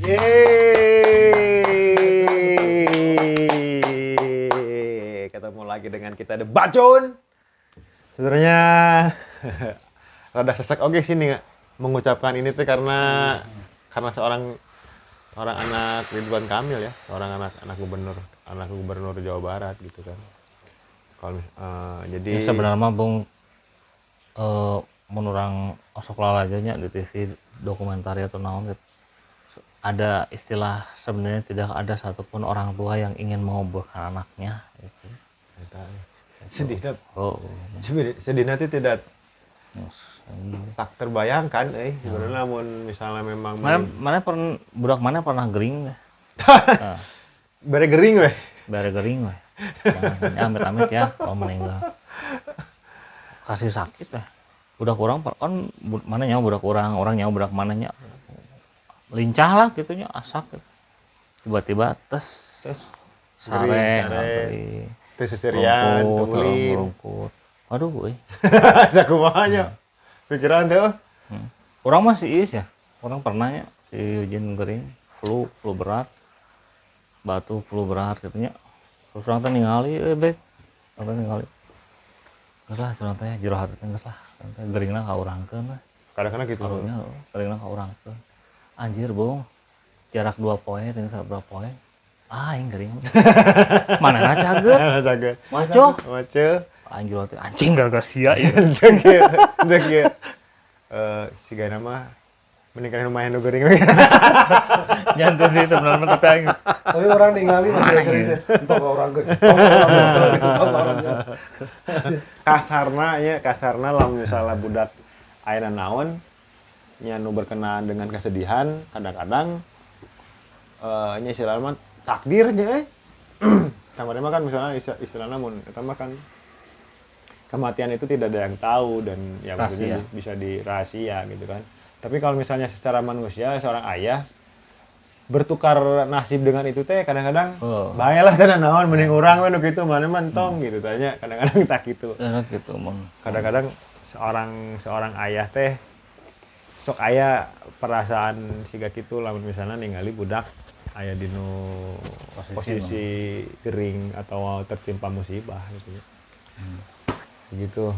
Yeay. Ketemu lagi dengan kita The Bacun. Sebenarnya rada sesek oke sih nih mengucapkan ini tuh karena seorang orang anak Ridwan Kamil ya, seorang anak gubernur Jawa Barat gitu kan. Kalau jadi ya, sebenarnya mah Bung mun urang osok lalajanya di TV dokumentari atau naon gitu. Ada istilah sebenarnya tidak ada satupun orang tua yang ingin menguburkan anaknya gitu. Sedih dah. Oh. Sedih nanti tidak tak terbayangkan sebenarnya namun misalnya memang mana pernah budak mana pernah gering deh. Nah. Bare gering weh. Bare gering weh. Jangan amit-amit ya kalau meninggal. Kasih sakit ya. Budak orang kan mana nyawa budak orang nyawa budak mananya. Lincah lah gitunya asak gitu. Tiba-tiba tes sare tes seserian tulin. Aduh euy. Sakumaha nya. Pikiran teh. Urang mah si Is ya. Urang pernah nya si Eugene gering flu berat. Batu flu berat gitu nya. Terus urang teh ningali euy bek. Urang teh ningali. Geus lah urang teh jero hati teh geus lah. Urang teh geringna ka urangkeun lah. Kadang-kadang gitu. Karunya geringna ka urangkeun. Anjir, Bung. Jarak 2 poe teh berapa poe? Ah, aing gering. Manehna cager. Maco. Maco. Aing jero teh anjing gara-gara sia ieu. Teu kieu. Sigana mah mending lumayan nu gering we. Nyantai sih sebenarnya tapi aing. Tapi orang ningali masih gering teh. Entong ka urang geus. Kasarna nya, kasarna lamun misalnya budak ayeuna naon nya nu berkenaan dengan kesedihan kadang-kadang nya istilahna mah takdirnya Tambahnya mah kan misalnya istilahna mun eta mah kan kematian itu tidak ada yang tahu dan ya maksudnya bisa dirahasia gitu kan. Tapi kalau misalnya secara manusia seorang ayah bertukar nasib dengan itu teh kadang-kadang bae lah teh naon mending urang we nu kitu mana mah entong gitu tanya kadang-kadang tak gitu. Gitu mun. Kadang-kadang seorang ayah teh sok aya perasaan siga kitu lamun misalnya ningali budak aya dinu posisi gering atau tertimpa musibah gitu. Begitu.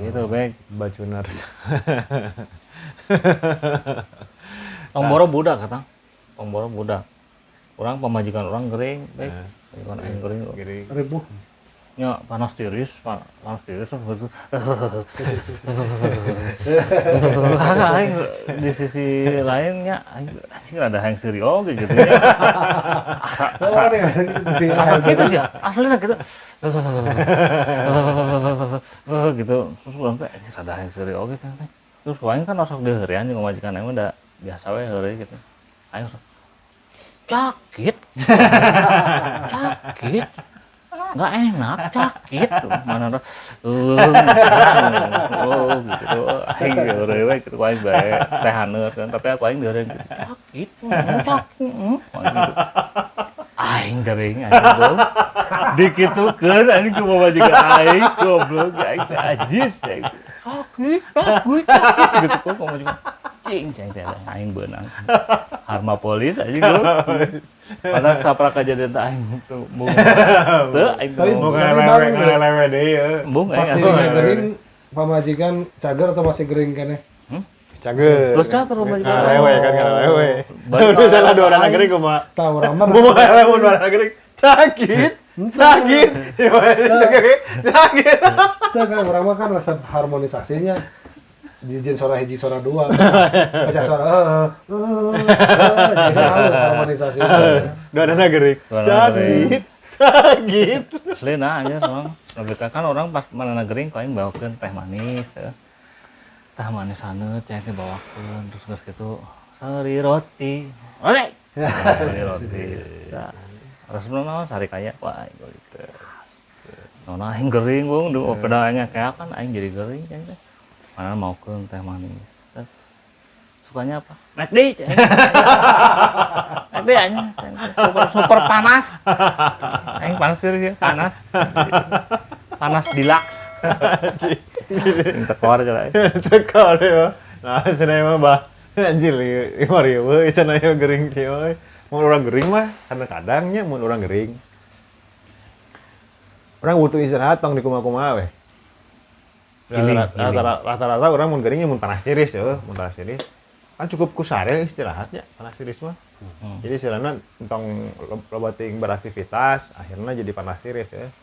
Gitu baik Bacuners. Tong boro budak kata. Tong boro budak. Urang pamajikan urang gering baik. Pamajikan aing gering. Ribuh. Ya panas tiris gitu. Kakak aing di sisi lainnya anjing rada hayang seuri oge gitu ya. Asa gitu sih aslinya gitu. Gitu. Terus urang teh anjing rada hayang seuri oge teh. Terus aing kan osok diheureuyan jeung pamajikan aing mah da biasa we heureuy gitu. Aing sok sakit. Sakit. Nggak enak, sakit. Mana oh gitu. Aing heureuy gitu aing bae teh haneut kan, tapi aku aing heureuy gitu. Sakit, sakit. Aing gering anjing dong. Dikitukeun anjing ku pamajikan aing goblok aing teh ajis. Sakit, sakit, sakit gitu ku pamajikan. Cing cing teh aing beunang. Harma polis anjing gua. Padahal sapra kejadian teh aing teu bung. Teu aing ngalewe deui ieu. Bung aing. Pas gering pamajikan cager atau masih gering keneh? Cager. Terus cager pamajikan. Ngalewe kan ngalewe. Udah salah dua orang gering kumaha. Tah urang mah. Kumaha lamun dua orang gering. Sakit. Sakit. Sakit. Tah kan urang mah kan resep harmonisasinya. Jijin suara hiji suara dua baca suara jadi halus harmonisasi dua dana gering sakit sakit asli nah aja soang lebih kan orang pas mana gering kau yang bawakeun teh manis ya. Teh manis haneut cai teh bawakeun terus geus kitu sari roti oleh sari roti harus naon sari kaya wah gitu naon aing gering bung duh pada aing kayak kan aing jadi gering teh. Mana mau ke teh manis. Sukanya apa? McD. McD aja. Super super panas. Aing panas serius ya, panas. Panas deluxe. Tekor aja lah. Tekor ya. Nah, seneng mah bah. Anjir, Mario euy cenah aya gering sih euy. Mun urang gering mah kadang-kadang nya mun urang gering. Urang butuh istirahat tong di kumaha-kumaha we. Rata-rata urang mun geringnya mun panas tiris euy, mun panas tiris. Kan cukup ku sare istirahatnya panas tiris mah. Jadi istilahna tong loba teuing beraktivitas akhirnya jadi panas tiris ya.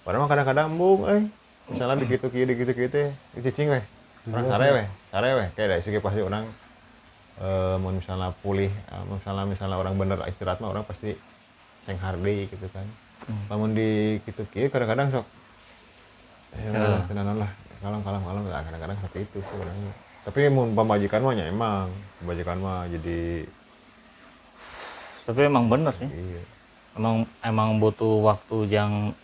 Padahal mah kadang-kadang embung euy. Misalnya dikitu kieu dikitu kieu teh cicing we. Urang sare we. Kayak da isuk pasti urang mun misalnya pulih, misalnya orang bener istirahat mah orang pasti cenghar deui gitu kan. Lamun di kitu kieu kadang-kadang sok tenanan lah, kalem kadang-kadang seperti itu sih orangnya. Tapi mun pamajikan mah nya emang, pamajikan mah jadi tapi emang bener sih. Iya. Emang butuh waktu yang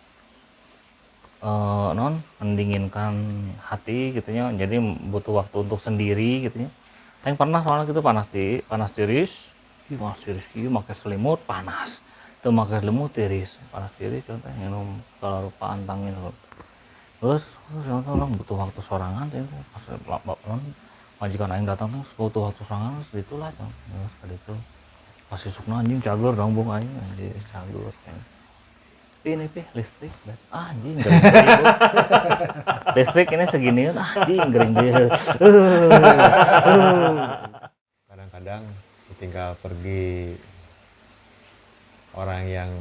mendinginkan hati gitu nya. Jadi butuh waktu untuk sendiri gitu nya. Yang pernah soalnya gitu panas tiris kieu make selimut panas. Teu make selimut tiris, panas tiris teh minum kalau rupa antangin. Terus orang butuh waktu sorangan teh pas majikan aing datang tuh butuh waktu sorangan terus itulah teh. Terus ka ditu pas isukna anjing cager dong bung aing anjing cager. Ini pi listrik anjing gering deui. Listrik ini segini anjing gering deui. Kadang-kadang ditinggal pergi orang yang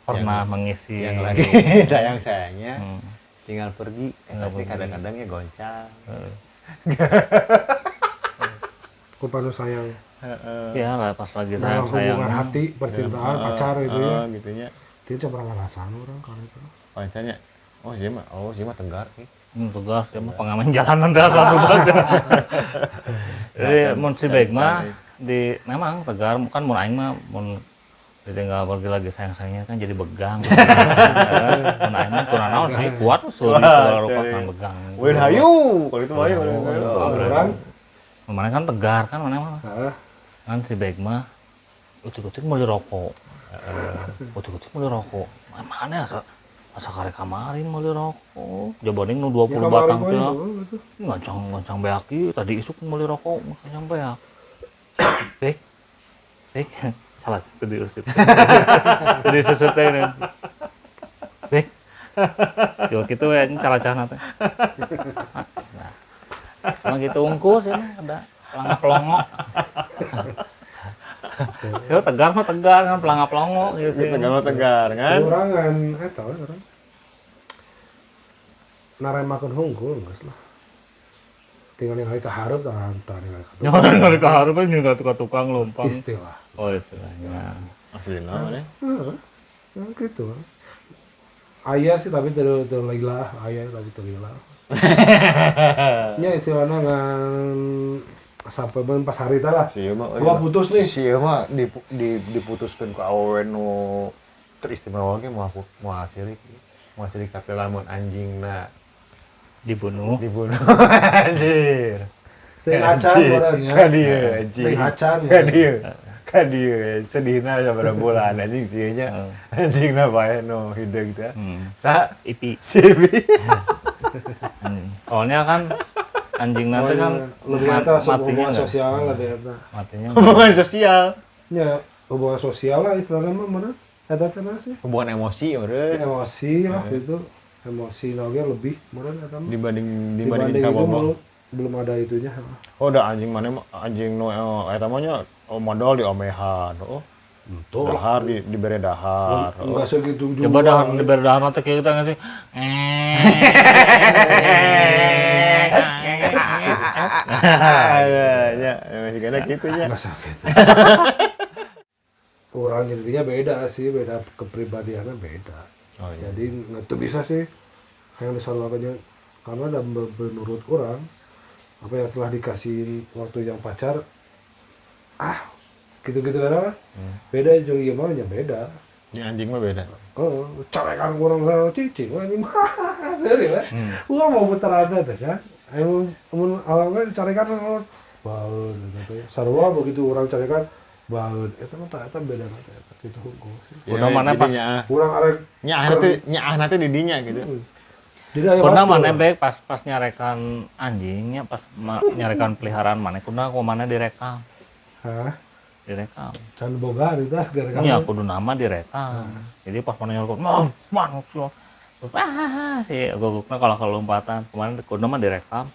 pernah yang, mengisi yang lagi sayang-sayangnya tinggal pergi, tapi kadang-kadang ya goncang. Kumpul sayang. Ya lah pas lagi sayang-sayang. Hubungan hati, percintaan, pacar gitu ya. Gitunya. Dia coba ngerasain orang kalau itu. Pancanya, oh sih mah tegar sih. Tegar, dia mah pengamen jalanan dasar banget. Jadi mun si baik mah di memang tegar, kan mun aing mah mun ditinggal pergi lagi sayang-sayangnya kan jadi begang. Mun aing mah kurang naon sih kuat suri segala rupa kan begang. Win hayu, kalau itu hayu. Orang mana kan tegar kan mana mah. Kan si baik mah utik-utik mau dirokok. Utik-utik mau dirokok. Mana asa karek kamarin mau dirokok. Jabaning nu 20 ya, batang teh. Ngancang beak ieu tadi isuk mau dirokok, ngancang beak. Bek. Salah tadi usip. Tadi susut teh. Bek. Jual kitu we anjing calacana teh. Nah. Sama gitu ungkus ya ada pelangap-pelongo. Ya tegar mah tegar kan pelangap-pelongo gitu sih. Tegar mah tegar kan. Kurangan eta we urang. Naremakeun hungkul geus lah. Tinggal ningali ka hareup tah ningali ka. Nya ningali ka hareup ningali ka tukang lompang. Istilah. Oh istilahnya. Aslina mana? Heeh. Ya gitu. Ayah sih tapi teu lila, ayah tapi teu lila. Nya istilahna ngan sampai ben pas harita lah. Gua putus nih. Si mah diputuskeun ku awewe nu teristimewa ge moal sirik. Moal sirik tapi lamun anjingna dibunuh. Anjir. Teu acan orangnya. Ka dieu anjing. Teu acan. Ka dieu sedihna sabaraha bulan anjing sieun nya. Anjingna bae nu hideung teh. Sa Ipi. Si Ipi. Soalnya kan anjing nanti kan lebih atas hubungan sosial lebih eta. Matinya hubungan sosial. Ya, hubungan sosial lah istilahnya mah mana? Eta teh sih. Hubungan emosi meureun. Emosi lah gitu. Emosi oge lebih meureun eta mah. Dibanding ka bobo. Belum ada itunya. Oh, da anjing mana anjing nu eta mah nya modal diomehan. Oh. Betul. Dahar dibere dahar. Enggak segitu juga. Coba dahar dibere dahar nanti kayak kita ngasih. Ya, masih kena gitu ya. Masa gitu. Orang jadinya beda sih, beda kepribadiannya beda. Oh, iya. Jadi nggak tuh bisa sih yang disalahkannya karena dan menurut orang apa yang telah dikasih waktu yang pacar gitu-gitu kan lah. Beda jeung ieu mah nya beda. Ya anjing mah beda. Oh, carekan kurang cicing anjing mah. Serius ya. Gua mau putar ada teh kan. Ayo mun awalnya carekan baeun gitu ya. Sarua begitu orang carekan baeun eta mah tah eta beda mah eta kitu hungkul. Udah mana pas urang arek nyaah teh di dinya gitu. Jadi aya Pernah batur. mana baik pas pas nyarekan anjingnya, pas nyarekan peliharaan mana kudu ku mana direkam. Hah? Direkam. Can boga ari tah direkam. Nya kudu nama direkam. Jadi pas mana nyelkot, "Mah, mah." Ah, si gogokna kalau kelompatan kemarin kudu nama direkam.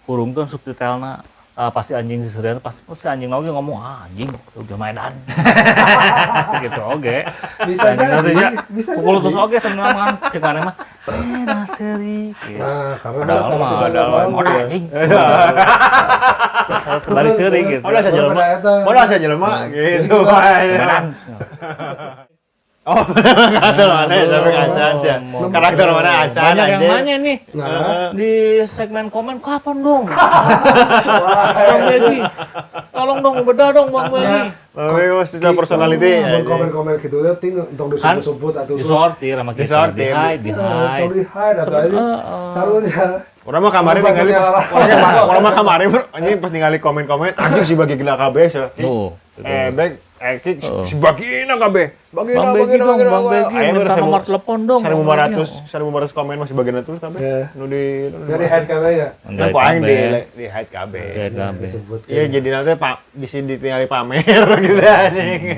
Hurungkeun subtitelna. Pasti anjing si Serian pasti si anjing oge ngomong ah, anjing udah mainan gitu oge Bisa jadi, bisa pukul jadi. terus oge sebenarnya kan cek maneh mah naseri gitu. Nah, karena Padahal mah padahal anjing. Sebari seuri gitu. Padahal asa jelema. Padahal asa jelema gitu bae. Oh, karakter mana sampai ngaca aja. Karakter mana acan Banyak yang anjing. nanya nih. Nah, Di segmen komen kapan dong? Bang Begi. Tolong dong bedah dong Bang Begi. Tapi secara personality. Komen-komen gitu ya ting tong disebut-sebut atuh. Disortir sama kita. Disortir. Di hide, di hide. Tong di hide atuh aja. Taruhnya. Orang mah kemarin ningali, orang mah kemarin anjing pas ningali komen-komen anjing si bagi gila kabeh. Tuh. Beg si bagina kabeh. Bagina Bang Begi bagina dong, bagina. Bang Begi minta nomor telepon dong. 1500 komen masih bagina terus kabeh. Nu di dari hide kabeh ya. Nah, ku aing di hide kabeh. Iya jadi nanti Pak bisa ditinggali pamer gitu anjing.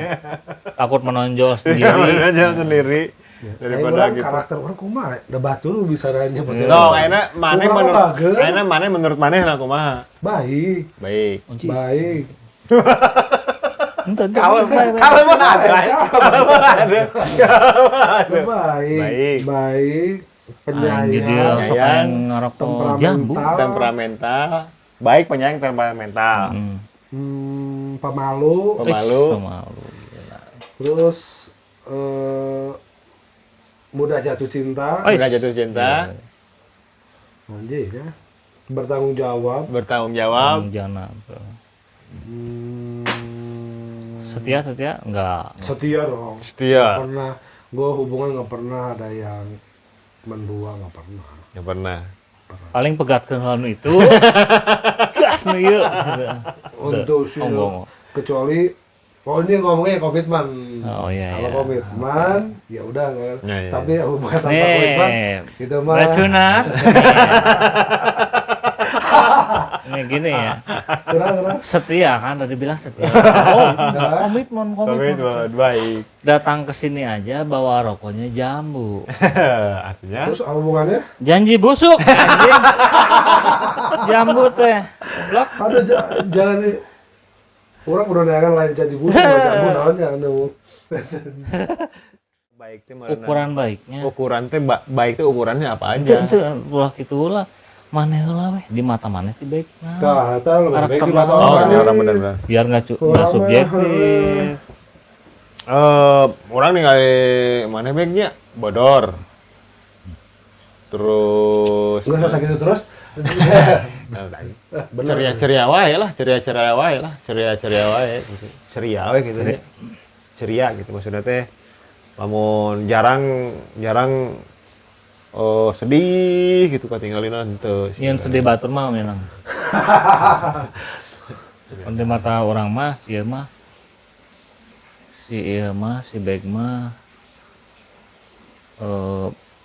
Takut menonjol sendiri. Menonjol sendiri. Daripada gitu. Karakter orang kumaha? Da batur bisa nanya betul. No, kayaknya maneh menurut kayaknya maneh menurut maneh nah kumaha? Baik. Baik. Baik. Kalau mau ada, kalau mau ada. Baik. Baik. Penyayang. Jadi sok yang ngerokok jambu, temperamental. Baik penyayang temperamental. Pemalu. Pemalu. Terus mudah jatuh cinta. Mudah jatuh cinta. Anjir ya. Bertanggung jawab. Bertanggung jawab. Setia setia enggak. Setia dong. Setia. Gak pernah. Gue hubungan nggak pernah ada yang mendua, nggak pernah. Nggak pernah. Paling pegatkan hal itu. Gas nih yuk. Untuk sih kecuali oh ini ngomongnya komitmen. Oh iya. Kalau komitmen ya udah kan. Ya, ya, tapi hubungan tanpa komitmen itu mah. Racunas. Ini gini ya. Kurang. Setia kan tadi bilang setia. Oh, komitmen. Komitmen baik. Datang ke sini aja bawa rokoknya jambu. Artinya? Terus hubungannya? Janji busuk anjing. Jambu teh. Goblok. Aduh jangan orang udah nanyakan lain janji busuk, jambu naonnya anu. Baik teh ukuran baiknya. Ukuran teh baik teh ukurannya apa aja? Itu ulah kitu lah. Maneh heula weh, di mata maneh sih baik. Nah, eta lebih baik di mata orang. Oh, orang benar-benar. Biar enggak subjektif. Orang ningali maneh baiknya bodor. Terus enggak usah gitu terus. Ceria-ceria wae lah, ceria-ceria wae lah, ceria-ceria wae gitu. Ceria wae gitu nya. Ceria gitu maksudnya teh lamun jarang sedih gitu katinggalina henteu. Nyeun sedih batur mah memang. Di mata orang mah si ieu mah si ieu mah si Beg mah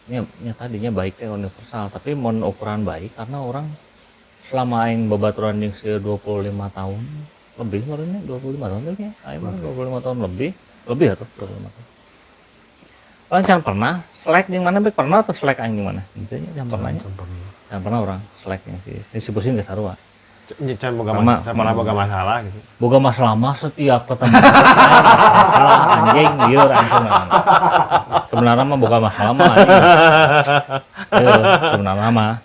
nya tadinya baik teh universal tapi mun ukuran baik karena orang selama aing babaturan jeung si 25 tahun lebih meureunnya 25 tahun teh nya aing mah 25 tahun lebih atuh 25 tahun. Orang can pernah selek jeung mana baik pernah atau selek aing jeung mana? Gitu nya can pernah nya. Can pernah orang selek jeung si pusing geus sarua. Can boga masalah, boga masalah gitu. Boga masalah mah setiap ketemu masalah anjing lieur anjing. Sebenarnya mah boga masalah mah anjing. Sebenarnya mah.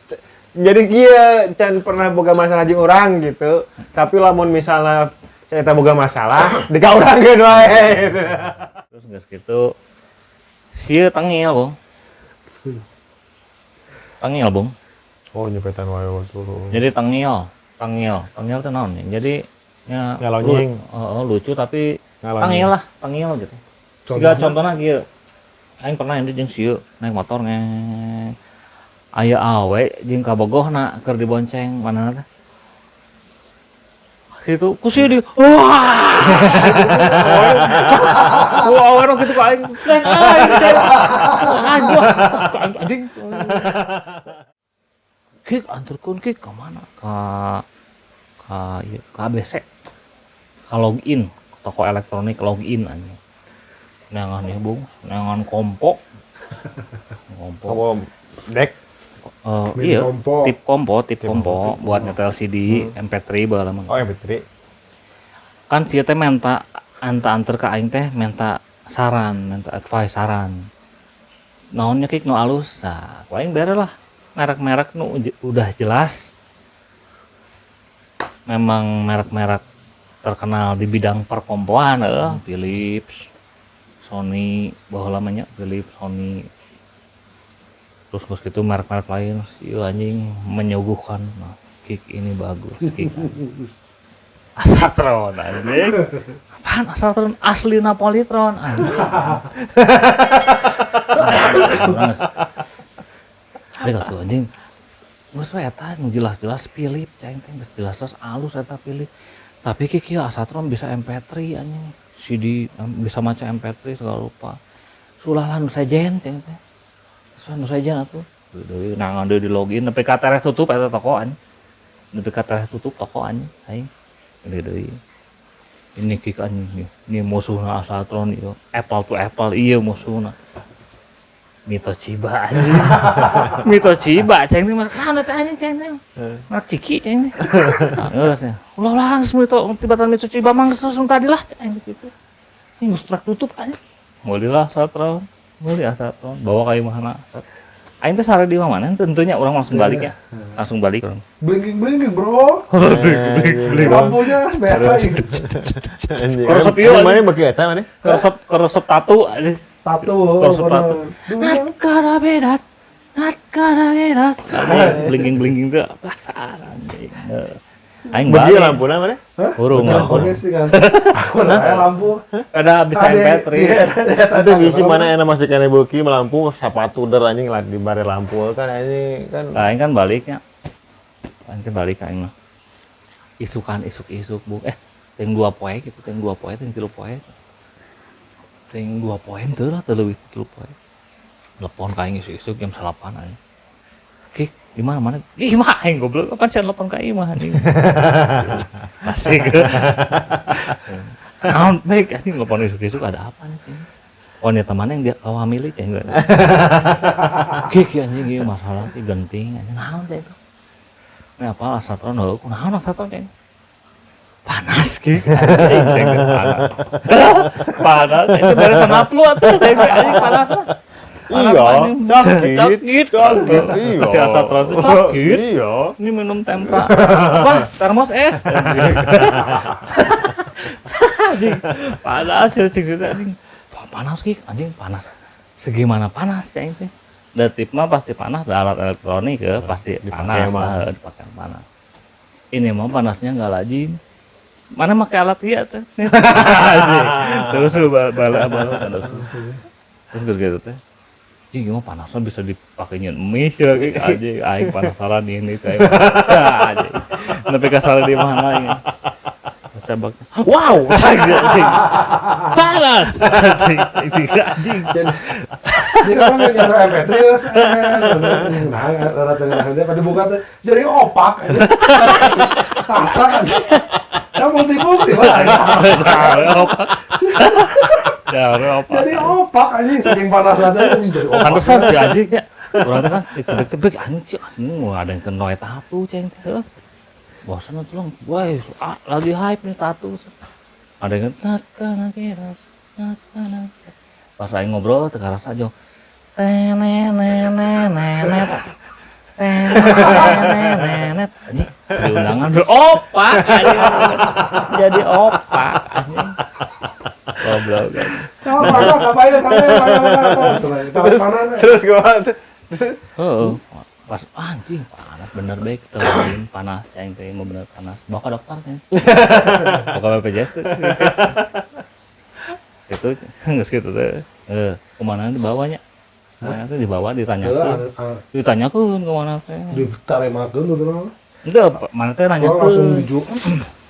Jadi kieu can pernah boga masalah jeung urang gitu. Tapi lamun misalnya saya boga masalah di ka urang geun wae gitu. Terus geus kitu sieu tengil, Bung. Tengil, Bung. Oh, nyepetan wae waktu. Jadi tengil teh naon ya? Jadi nya lucu tapi tengil lah, tengil gitu. Tiga contohna kieu. Aing pernah ini jeung sieu naik motor ngeng. Aya awe jeung kabogohna keur dibonceng manehna teh. Gitu, ku sieu di wah. Wah, awe nu kitu ka aing. Aing teh. Anjing. Kik anterkeun kik ka mana? Ka ka ieu ka ABC. Ka login, toko elektronik login anjing. Neangan ieu bung, neangan kompo. Kompo. Kompo dek. Iya, tip kompo buat nyetel CD, MP3 baheula mah. Oh, MP3. Kan si teh minta anter ka aing teh minta saran, minta advice saran. Naonnya kik nu alus, nah, ku aing bere lah merek-merek nu udah jelas. Memang merek-merek terkenal di bidang perkompoan, Philips, Sony, baheula mah nya Philips, Sony. Terus terus gitu merek-merek lain, si anjing menyuguhkan, nah, kick ini bagus, kick. Asatron anjing. Apaan Asatron? Asli Napolitron anjing. Tapi kata anjing, geus we eta nu jelas-jelas Philips, cai teh geus jelas-jelas alus eta Philips. Tapi kick ieu Asatron bisa MP3 anjing, CD bisa maca MP3 segala rupa. Sulah lah nu sejen cai teh. Nu sejen atuh. Deui nangan deui di login nepi ka teres tutup eta toko anjing. Nepi ka teres tutup toko anjing aing. Deui. Ini kick anjing, ini musuhna Asatron ieu. Apple to Apple ieu musuhna. Mitochiba anjing. Mitochiba ceng teh merek naon eta anjing ceng teh. Merek ciki ceng teh. Geus nya. Ulah ulah langsung mito tibatan Mitochiba mah geus langsung tadi lah ceng gitu. Ini geus truk tutup anjing. Meuli lah Asatron. Meuli Asatron bawa ka imahna. Aing teh sare di mana tentunya orang langsung balik ya. Langsung balik. Blinking-blinking, bro. Bling-bling. Lampunya biasa. Keresep ieu. Mana beuki eta mana? Keresep keresep tatu anjing. Tatu. Keresep tatu. Not gonna be us. Not gonna get us. Blinking-blinking tuh apa anjing. Aing balik. Lampuna mana? Hurung. Oke sih kan. Ada lampu. Ada bisa MP3. Itu bisi mana enak masih kene beuki melampu sapatu der anjing lah di bare lampu kan anjing kan. Aing kan baliknya. Aing teh balik aing mah. Isukan isuk-isuk bu. Ting 2 poe gitu, ting 2 poe, ting 3 poe. Ting 2 poe teu lah teu leuwih 3 poe. Telepon ka aing isuk-isuk jam 8 anjing. Kik, di mana? Ih, mah aing goblok, kapan sih telepon ka imah anjing. Asik. Naon baik anjing telepon isuk-isuk ada apa nih? Oh, nih temannya yang dia hamili ceng. Kik anjing ieu masalah teh genting anjing naon teh itu. Ini apa Asatron heuh, kunaon Asatron ceng? Panas kik anjing ceng panas. Panas itu beresan upload tuh ceng anjing panas mah. Iya, sakit, iya. Kasih Asatron itu sakit. Iya. Ini minum tempra. Apa? Termos es. Anjing, panas ya cing anjing. Panas kik, anjing panas. Segimana panas cing teh? Da tip mah pasti panas, da alat elektronik ya pasti panas, dipakai panas. Ini mah panasnya enggak lajin. Mana pakai alat ieu teh? Terus bala-bala terus. Terus gitu teh. Ih, gimana panasnya bisa dipakai nyen mie sih lagi anjing, aing penasaran ini teh. Anjing. Nepi ka sare di mana ini. Terus cabaknya. Wow, anjing. Panas. Anjing, anjing. Jadi orang yang nyetel MP3 terus nah, rada tengah pada buka teh jadi opak anjing. Rasa anjing. Ya multifungsi lah. Opak. Jadi opak anjing saking panas banget anjing jadi opak. Pantesan si anjing ya. Urang teh kan cek-cek anjing cek anjing ada yang kena tatu ceng teh. Bosan atuh lang. Wah, lagi hype nih tatu. Ada yang kena kira. Pas aing ngobrol teu karasa jong. Tenenenenenet. Tenenenenenet. Anjing, di undangan opak anjing. Jadi opak anjing. Goblok kan. Ngapain terus gimana? Terus. Heeh. Pas anjing panas bener baik teuing panas ceng teh mau bener panas. Bawa ke dokter ceng. Bawa ke BPJS tuh. Itu geus kitu teh. Geus kemana dibawanya? Nah, itu dibawa ditanyakeun. Ditanyakeun kemana teh? Ditaremakeun tuh mah. Henteu, mana teh nanyakeun. Langsung dijual.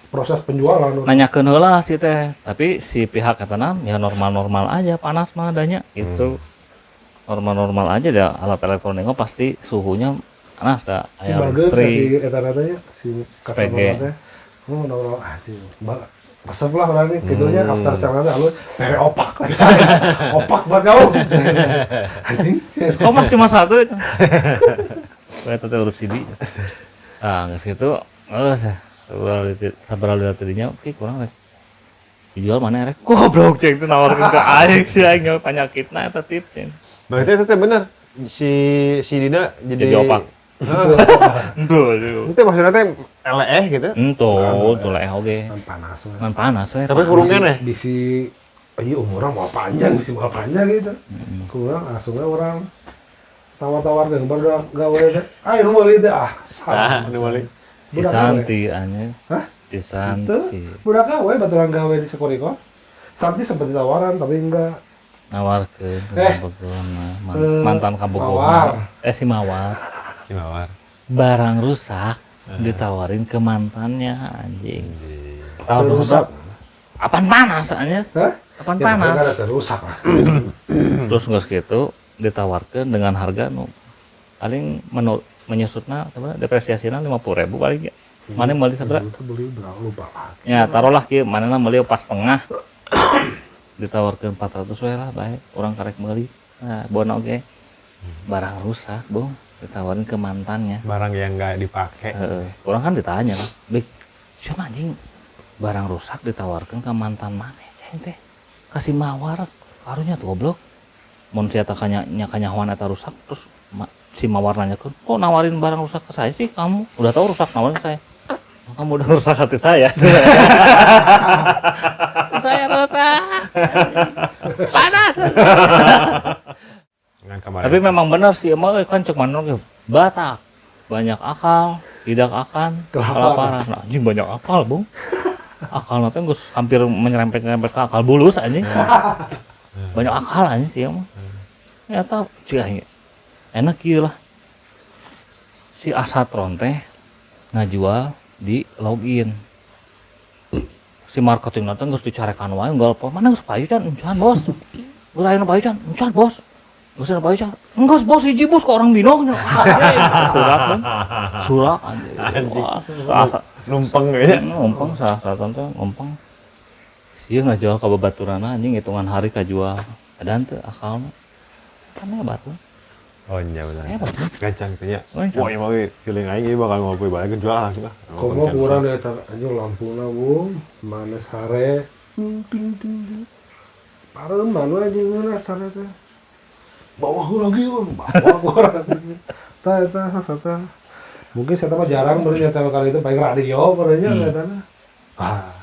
Proses penjualan nanyakeun heula si teh, tapi si pihak katana ya normal-normal aja panas mah adanya gitu. Normal-normal aja dah alat elektronik pasti suhunya Panas da aya Bagus listrik. Si eta teh si customer teh. Ngobrol ah resep lah orang ini, gitunya after sale nanti lu opak lagi, opak buat kamu. Anjing. Kok mas cuma satu? Kayak tadi urut CD. Ah, nggak segitu. Oh, sabar lihat tadinya, oke kurang deh. Dijual mana rek? Goblok ceng itu nawarkan ke aing sih aing penyakitna eta tip. Berarti itu bener si Dina jadi opak. Entuh. Itu maksudnya teh eleh gitu? Entuh, tuh eleh oge. Ngan panas we. Ngan panas we. Tapi kurungnya nih. Bisi ieu umur orang mau panjang, bisi mau panjang gitu. Kurang langsungnya orang tawar-tawar geus baru gawe teh. Ah, nu meuli teh ah. Ah, nu meuli. Si Santi anjing. Hah? Si Santi. Budak gawe baturan gawe di Sekoriko. Santi sempat ditawaran tapi enggak. Nawarkeun mantan kabogoh. Si Mawar. Si Mawar. Barang rusak ditawarin ke mantannya anjing. Tahu rusak. Apaan panas anjing? Apaan ya, panas? Kan rusak lah. Terus geus kitu ditawarkeun dengan harga nu paling menyusutna depresiasina 50.000 paling ya. Mana meuli sabaraha? Beli berapa lupa lagi. Ya taruhlah kieu manehna meuli 4,5. Ditawarkeun 400 we lah bae urang karek meuli. Nah, bona oge. Barang rusak, Bung. Ditawarin ke mantannya. Barang yang nggak dipakai. Orang kan ditanya lah, "Bik, siapa anjing barang rusak ditawarkan ke mantan mana ceng teh? Kasih Mawar, karunya tuh goblok." Mun sia teh kanyahoan eta rusak terus si Mawar nanyakeun, "Kok nawarin barang rusak ke saya sih kamu? Udah tahu rusak nawarin ke saya." "Kamu udah rusak hati saya." Saya rusak. Panas. Tapi memang benar sih, emang kan cek mana Batak banyak akal, tidak akan kelaparan. Nah, anjing banyak akal, Bung. Akal nanti geus hampir menyerempet-nyerempet ke akal bulus anjing. Banyak akal anjing sih emang. Eta cih enak kieu lah. Si Asatron teh ngajual di login. Si marketing nanti geus dicarekan wae unggal mana geus payu can, encan bos. Geus aya nu payu can, encan bos. Geus aya payu can. Enggeus bos hiji bos ke orang Binong. Surak bang. Surak anjing. Wah, numpeng kayaknya. Numpeng salah teh numpeng. Sia ngajual ka babaturana anjing hitungan hari kajual. Ada henteu akalna. Kan hebat tuh. Oh iya benar. Hebat. Gancang teh nya. Wah, emang feeling aing ieu bakal ngopi balik jual langsung ah. Komo kurang deh eta anjing lampuna bu, manes hare. Ting ting ting. Pareuman we anjing ngeunah sare teh. Bawa aku lagi, bawa aku orang. Tah eta eta. Mungkin saya mah jarang baru nyetel kali itu paling radio barunya kelihatannya. Wah,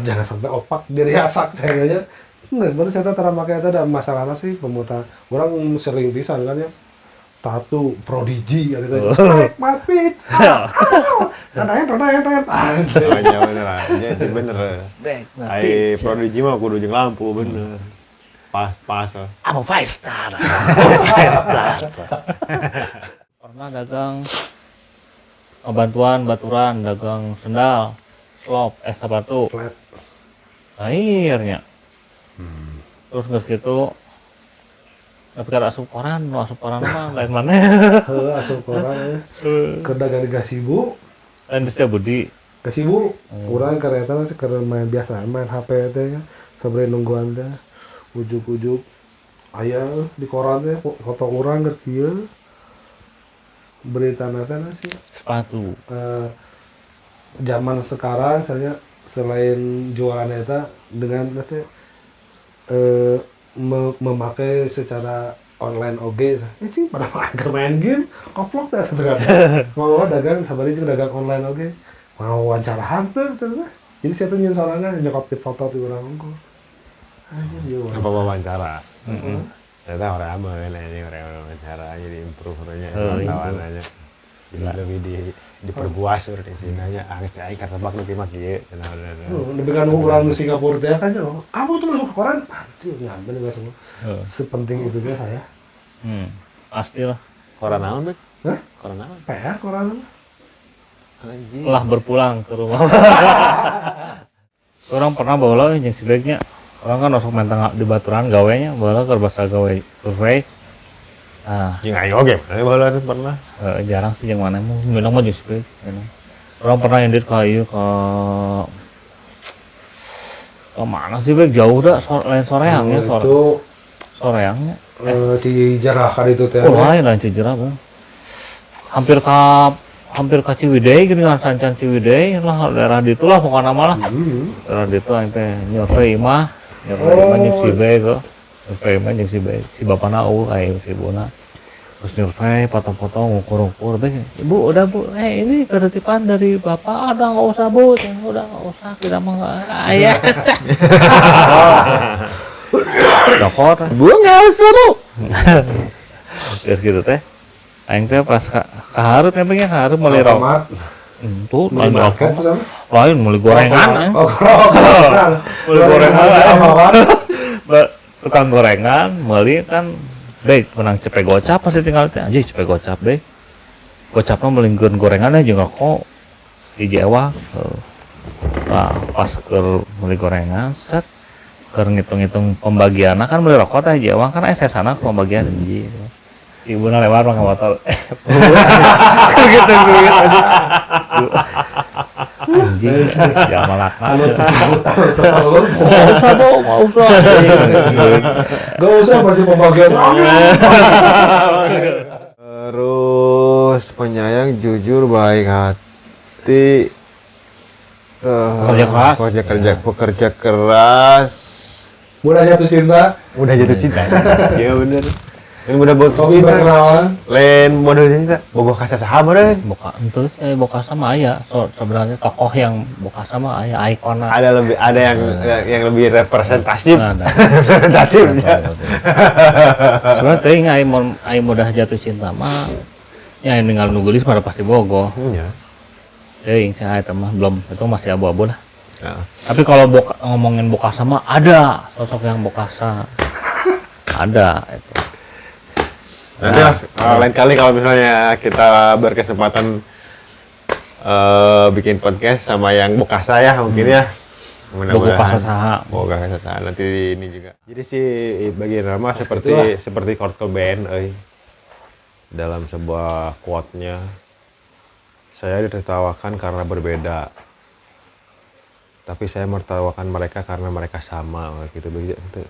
jangan sampai opak diri asak saya. Enggak, sebenarnya saya tara make eta ada masalahnya sih pemutar. Orang sering pisan kan ya. Tato Prodigy gitu. Naik mapit. Tadain. Oh iya bener aja, itu bener. Ai Prodigy mah kudu jeung lampu bener. Pas. I'm a five star. Five star. Pernah dagang bantuan baturan dagang sendal, slop, sepatu. Flat. Akhirnya. Terus nggak gitu, tapi kada asup koran, nu asup koran mah lain mana? Heuh, asup koran. Keur dagang di Gasibu. Lain di Setiabudi. Gasibu, urang keur eta keur main biasa, main HP teh nya, sabari nungguan teh. Ujuk-ujuk aya di koran teh foto urang keur kieu. Beritana teh sih sepatu. Zaman sekarang misalnya selain jualan eta dengan maksudnya memakai secara online oge, itu pada agar main game, koplok dah sebenarnya. Mau dagang, sabari juga dagang online oge, mau wawancara hantu, terus. Jadi saya tuh nyen sorangan nyokap di foto di orang ongko. Anjir, apa wawancara? Ternyata orang aman, ini orang wawancara jadi improve-nya, wartawan aja. Jadi lebih diperbuas seperti sini aja. Ah, saya kata bak lebih mah kieu cenah. Lebih kan orang Singapura teh kan kamu tuh masuk koran, anjir ngambil enggak semua. Sepenting itu dia saya. Pastilah. Koran naon, Bek? Hah? Koran naon? PR koran. Anjir. Telah berpulang ke rumah. Orang pernah bawa jeung si Beknya. Orang kan masuk main tengah di baturan gawenya, bawa ke bahasa gawe survei. Ah, Jeung aing oge mana baheula teh pernah. Jarang sih jeung mana mah minum mah jeung si Bek. Orang pernah indit ka ieu ka ke mana sih Bek jauh dah lain soreang ya sore. Itu soreangnya. Dijarahkan itu teh. Oh, lain Cijerah, Bang. Hampir ka Ciwidey gini kan sancan Ciwidey lah daerah ditu lah pokokna mah lah. Daerah ditu aing teh nyurvei imah, nyurvei imah jeung si Bek heuh. Nyurvei imah jeung si Bek, si bapana eueuh aing si ibuna. Terus nyurvei potong-potong ngukur-ngukur Bek, "Ibu, udah Bu, ini ketitipan dari bapak, udah enggak usah Bu, udah enggak usah, kita mah enggak aya." Dokor. Bu enggak usah, Bu. Terus gitu teh. Aing teh pas ka hareup nya ka hareup meuli rokok. Itu lain rokok. Lain meuli gorengan. Oh, gorengan. Meuli gorengan. Tukang gorengan meuli kan Bek menang cepet gocap pasti tinggal teh anjing cepet gocap Bek. Gocapna meulingkeun gorengan jeung rokok di Jawa. Nah, pas keur meuli gorengan set keur ngitung-ngitung pembagianna kan meuli rokok teh Jawa kan aya sesana pembagian hiji. Si ibuna lewat pakai motor. Gitu gitu. Anjing, jangan malakna. Enggak usah, Bu, enggak usah. Enggak usah baju pembagian. Terus penyayang, jujur, baik hati, kerja keras, pekerja keras, mudah jatuh cinta, mudah jatuh cinta. Iya bener. Lain mudah bogoh cinta. Lain mudah cinta. Bogoh ka saha meureun? Boka henteu sih, boka sama aya. So, sebenarnya tokoh yang boka sama aya ikona. Ada lebih ada yang lebih representatif. Representatif. Sebenarnya teuing aing mudah jatuh cinta mah ya ninggal nu geulis mah pasti bogoh. Iya. Teuing sih eta mah belum, itu masih abu-abu lah. Ya. Tapi kalau ngomongin Bokasa mah ada sosok yang Bokasa. Ada itu. Nanti lah, lain kali kalau misalnya kita berkesempatan bikin podcast sama yang Bokasa ya mungkin ya. Bokasa saha. Bokasa saha nanti ini juga. Jadi si bagi Rama seperti Kurt Cobain euy. Dalam sebuah quote-nya, saya ditertawakan karena berbeda. Tapi saya menertawakan mereka karena mereka sama gitu begitu.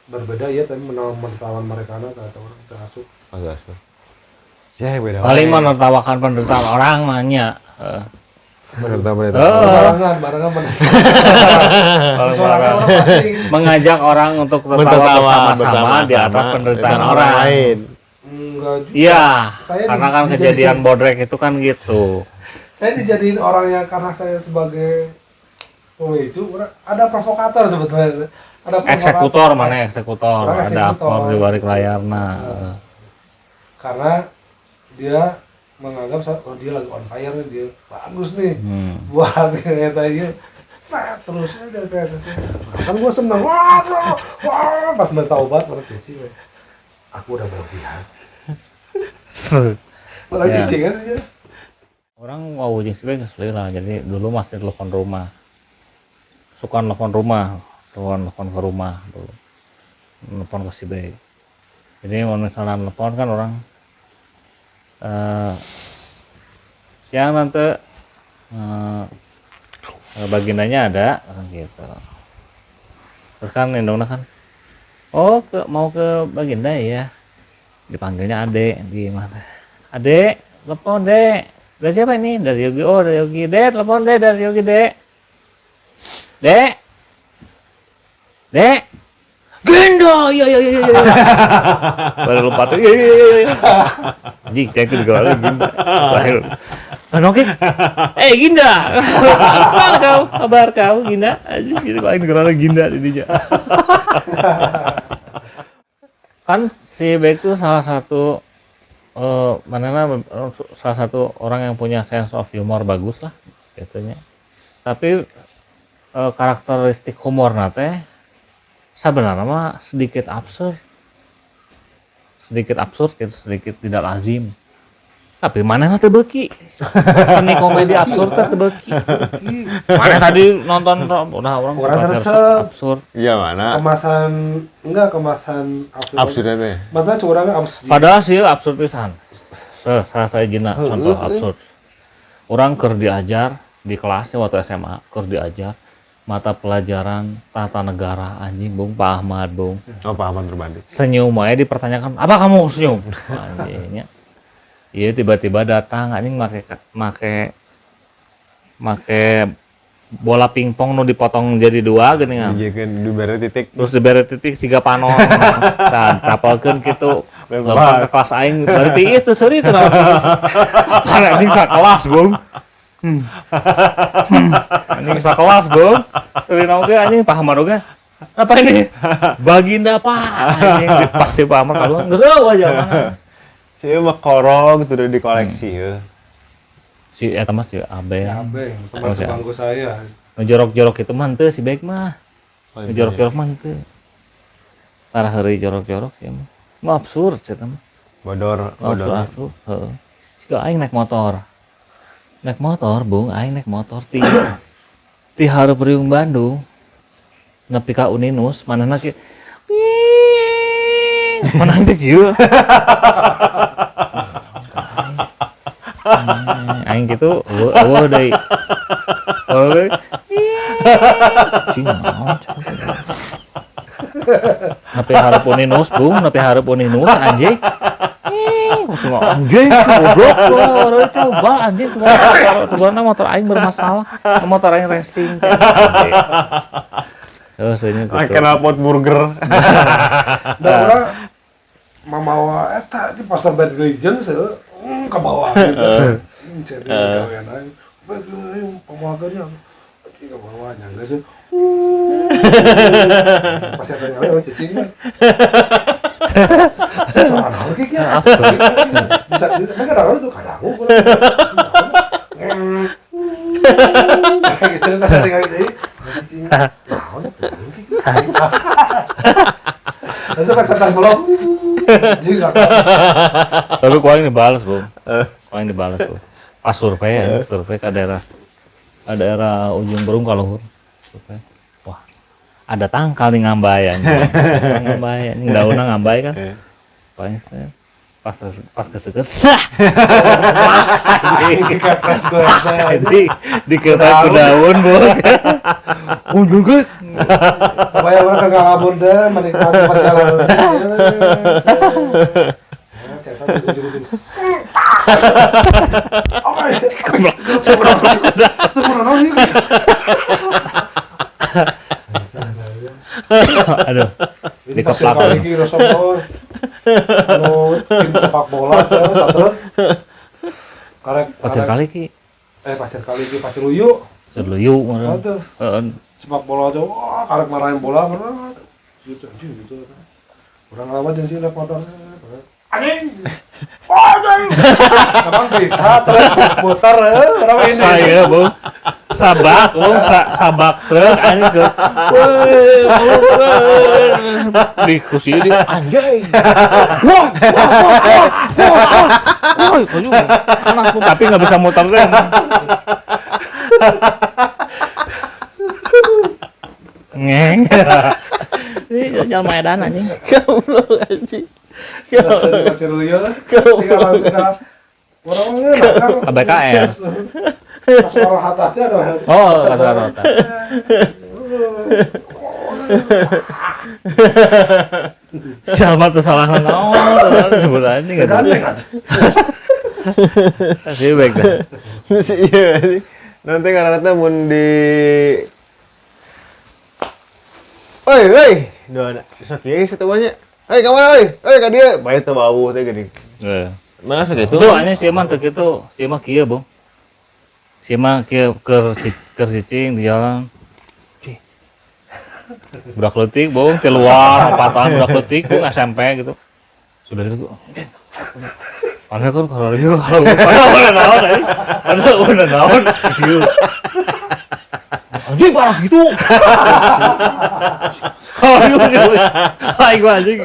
Berbeda ya, tapi menertawakan mereka atau orang terasuk. Terasuk. Ya beda. Paling menertawakan penderitaan orang nanya. Menertawakan barengan mengajak orang untuk tertawa bersama-sama di atas penderitaan orang lain. Enggak juga. Iya, karena kan kejadian bodrek itu kan gitu. Saya dijadiin orangnya karena saya sebagai pemicu, ada provokator sebetulnya. Ada eksekutor, mana eksekutor, ada aktor di balik layar. Nah, karena dia menganggap oh dia lagi on fire nih, dia bagus nih buat katanya set terus aja kan gue seneng wah, wah pas minta obat baru cuci aku udah berlebihan malah cuci kan ya. Orang wow jeung si geus lah, jadi dulu masih telepon rumah, suka telepon rumah, telepon ke rumah dulu, telepon ke si B. Jadi kalau misalnya telepon kan orang siang tante, bagindanya ada orang gitu. Terus kan indungna kan, oh mau ke baginda ya, dipanggilnya adek di mana? Adek, telepon dek. Dari siapa ini? Dari Yogi. Oh, dari Yogi. Dek, telepon dek dari Yogi dek. Dek. Dek. Ginda, iya. Baru lompat. Iya. Anjing, cek itu juga lagi Ginda. Lahir. Oke. Ginda. Apa kau? Kabar kau, Ginda? Anjing, gitu paling dikenal Ginda didinya. Kan si Bek itu salah satu salah satu orang yang punya sense of humor bagus lah gitunya. Tapi karakteristik humor nate sebenarnya mah sedikit absurd gitu, sedikit tidak lazim. Tapi manehna teu beuki. Seni komedi absurd teh teu beuki. Maneh tadi nonton udah orang resep absurd. Iya mana? Kemasan enggak kemasan absurd. Absurdnya teh. Maksudnya curangnya absurd. Padahal sih absurd pisan. Salah saya jina contoh absurd. Orang keur diajar di kelasnya waktu SMA, keur diajar mata pelajaran tata negara anjing bung Pak Ahmad bung. Oh Pak Ahmad berbanding. Senyum aja dipertanyakan, "Apa kamu senyum?" Anjingnya. Iya tiba-tiba datang anjing make bola pingpong nu dipotong jadi dua gini kan. Dijiekeun dibere titik. Terus dibere titik siga panon. Tah tapalkeun kitu. Lempar ke kelas aing bari tiis teu seuri teh naon. Anjing sakelas bung. Anjing sakelas bung. Seuri naon ge anjing paham oge. Apa ini? Baginda Pak. Anjing pasti Pak Ahmad kalau geus eueuh aja mana. Si mah korong gitu udah dikoleksi ya. Si eta mah si Abe. Si Abe, teman sebangku saya. Nu jorok-jorok itu mah henteu si Bek mah. Nu jorok-jorok mah henteu. Tarah heureuy jorok-jorok sih mah. Mah absurd eta mah. Bodor, bodor. Absurd, heeh. Siga aing naik motor. Naik motor, Bung, aing naik motor ti ti hareup Riung Bandung. Nepi ka Uninus, manehna kieu. Mana teh kieu. Aing gitu, eueuh deui. Eueuh. Cing naon. Nepi hareup Uninus, Bung, nepi hareup Uninus anjing. Semua anjing goblok orang coba anjing sebenarnya motor aing bermasalah, motor aing racing. Terus ini gitu. Knalpot burger. Da urang mamawa eta di pasar Bad Religion seueuh ka bawah gitu. Sing ceri gawean aing. Bad Religion pamawakeunnya. Di ka bawah nya geus. Pas eta ngale cicing. Soal naon kieu nya. Bisa mereka kadang tuh kadang gitu pas tinggal deui. Cicing. Naon teh kieu. Langsung pas setan belum. Juga. Tapi ku aing dibalas, Bung. Ku aing dibalas, Bung. Pas survei ya, survei ke daerah Ujung Berung ka luhur. Survei. Wah, ada tangkal di Ngambay anjing. Ngambay anjing daunna Ngambay kan. Paling pas keseget sah. Dikepret ku eta. Dikepret ku daun, Bung. Ujung ge. Pokoknya orang kan ngalamun deh menikmati perjalanan. Saya di ujung-ujung. Aduh. Ini pasir kali ini resep anu tim sepak bola satu. Karek pasir kali ki. Pasir kali ki Pasir Luyu. Pasir Luyu. Sepak bola tuh, wah, karek marahin bola, gitu, anjing gitu. Orang lama jadi sini naik motor, anjing, oh anjing, emang bisa terus muter, orang ini. Saya bung, sabak bung, sabak truk, anjing ke, di kursi ini anjing, wah, wah, wah, wah, wah, wah, tapi nggak bisa muter deh. Ngeng. Ini jalan Medan anjing. Goblok anjing. Pasir Luyu. Tinggal langsung ke orang-orangnya ke BKR. Soekarno Hatta aja ada. Oh, Soekarno Hatta. Siapa tuh salah naon sebut anjing enggak. Sih baik dah. Iya. Nanti karena mun di Oi, oi, doana. Sok ieu satuannya. Oi, ka mana oi? Oi, ka dieu. Bae teu bau teh geuning. Heeh. Mana sakitu? Tuh anjing si mah teu kitu. Si mah kieu, Bung. Si mah kieu keur cicing di jalan. Cih. Budak leutik, Bung, keluar lompatan budak leutik, Bung, SMP gitu. Sudah gitu. Padahal kan kalau ieu kalau udah naon anjing. Padahal udah naon. Ieu. Anjing parah gitu. Kalau gitu, aing mah anjing.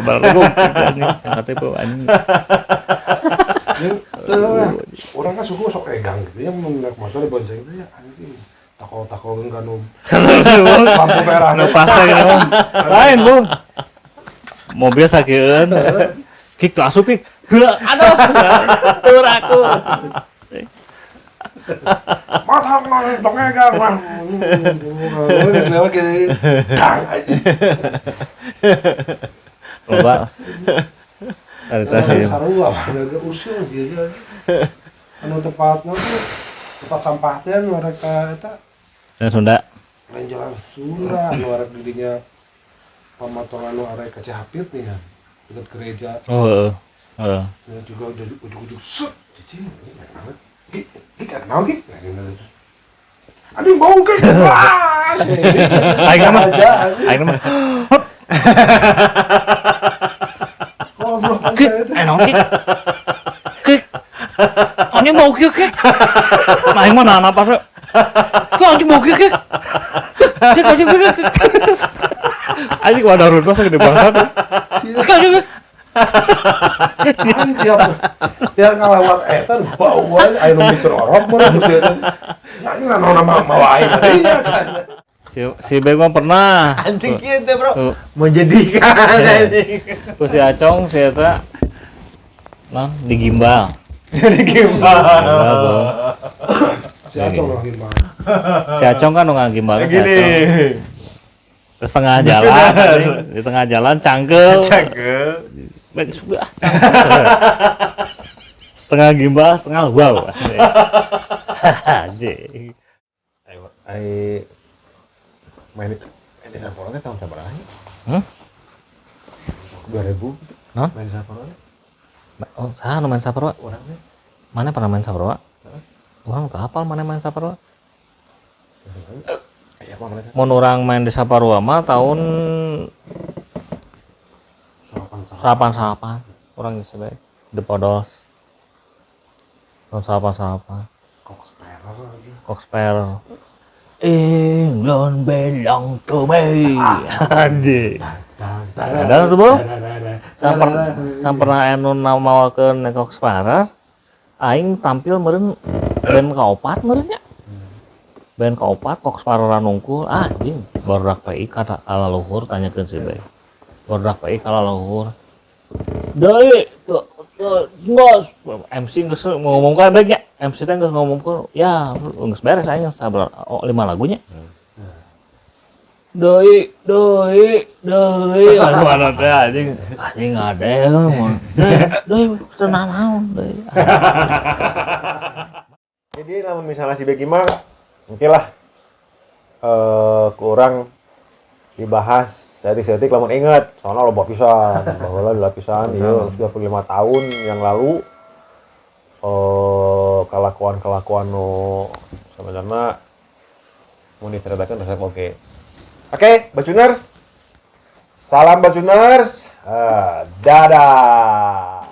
Baru anjing, KTP anjing. Orang kan suku sok egang gitu ya mun naik motor dibonceng teh ya anjing. Takol-takol kan nu lampu merah. Nu pasta gitu. Lain, Bu. Mobil sakieun. Kick tuh asup pik. Aduh. Tur aku. Matang mah tong egang mah. Geus lewat gitu. Kang. Loba. Sarita sih. Sarua mah usil sih. Anu tepatna tuh tempat sampah teh nu rek eta. Jalan Sunda. Lain jalan Sunda nu arek didinya pamotongan nu arek ka Cihapit nih kan. Dekat gereja. Oh, heeh. Heeh. Ya juga udah ujug-ujug set cicing banget. Ki, ki kenal ki. Anjing bau ki. Wah. Aing mah. Aing mah. Hop. Goblok Ki, naon ki? Ki. Anjing bau ki ki. Aing mah nahan napas we. Ki anjing bau ki ki. Ki anjing ki. Anjing wadah runtuh sagede bangsat. Ki anjing ki. Anjing tiap ngalewat eta bau wae aya nu miceur orok meureun geus eta. Ya ini naon nama mawa aing tadi nya. Si Beg mah pernah. Anjing kieu teh, Bro. Menjadikan anjing. Ku si Acong si eta non digimbal. Digimbal. Si Acong lah gimbal. Si Acong kan nu ngagimbal si Acong. Terus tengah jalan, di tengah jalan cangkel. Cangkel. Baik sudah. Setengah gimbal, setengah wow. Anjing. Ai main di Sapporo teh tahun sabaraha? 2000. Hah? Main di Sapporo teh. Oh, saha nu main Sapporo? Urang teh. Mana pernah main Sapporo? Heeh. Urang teu hafal mana main Sapporo. Aya mah mana? Mun urang main di Saparua mah tahun 88. Urang geus bae. The Podos. Tahun 88. Cock Sparrer lagi. Cock Sparrer. England belong to me. Anjing. Ada tuh, Bro. Samper anu namawakeun Cock Sparrer, aing tampil meureun band kaopat meureun nya. Band kaopat Cock Sparrer nungkul, anjing. Barudak PI kata kalaluhur tanyakeun si Bey. Barudak PI kalaluhur. Deui geus MC geus ngomongkeun bae nya. MC teh geus ngomongkeun, ya geus beres aing sabar 5 lagunya. Deui deui deui aduh anu teh anjing anjing ngade deui cenah naon deui. Jadi lamun misalnya si Beki mah engke lah kurang dibahas setik-setik lamun inget soalnya loba pisan baheula dilapisan ieu sudah 5 tahun yang lalu kelakuan-kelakuan nu sebenarnya mun diceritakan resep oke. Oke, Bacuners. Salam Bacuners. Dadah.